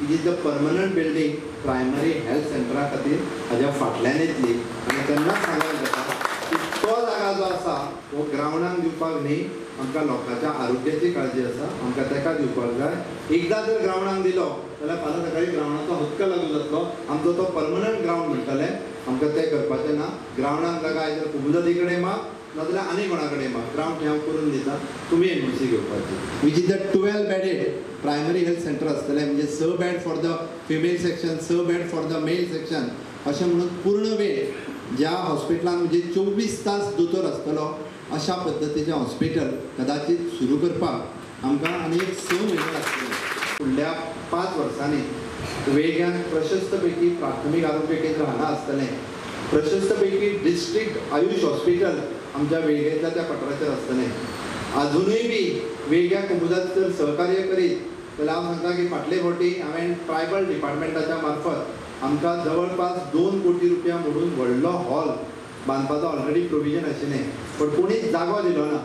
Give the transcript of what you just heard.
It is the permanent building primary health सेंटरा खातीर हाज्या फाटल्यान येतली. आनी तेन्नाच सांगप जाता की तो जागा जो आसा हो ग्रावंडाक दिवपाक न्ही, आमकां लोकांच्या आरोग्याची काळजी आसा, आमकां ताका दिवपाक जाय. एकदां जर ग्रावंडाक दिलो जाल्यार फाल्यां सकाळीं ग्रावंडाचो हक्क लागू जातलो, आमचो तो परमनंट ग्रावंड म्हणटले. आमकां तें करपाचें ना. ग्रावंडाक जागा आयज कुमुजादी कडेन माग, नाजाल्यार आनी कोणा कडेन माग, ग्रावंड हांव करून दिता, तुमी एनओसी घेवपाची. Which is the 12 bedded primary health centre आसतलें, म्हणजे 6 bed for the female section, 6 bed for the male section, अशें म्हणून पूर्ण वेळ ज्या हॉस्पिटलान म्हणजे 24 तास दोतोर आसतलो अशा पद्दतीचें हॉस्पिटल कदाचित सुरू करपाक आमकां आनी एक 6 म्हयने लागतले. फुडल्या 5 वर्सांनी वेळग्यान प्रशस्त पैकी प्राथमीक आरोग्य केंद्र हांगा आसतलें, प्रशस्त पैकी डिस्ट्रिक्ट आयुश हॉस्पिटल आमच्या वेळगेंतल्या त्या पठाराचेर आसतलें. आजुनूय बी वेळग्या कुमुजात जर सहकार्य करीत जाल्यार हांव सांगता की फाटले फावटी हांवें ट्रायबल डिपार्टमेंटाच्या मार्फत आमकां जवळपास 2 कोटी रुपया मोडून व्हडलो हॉल बांदपाचो ऑलरेडी प्रोविजन आशिल्लें, पण कोणीच जागो दिलो ना.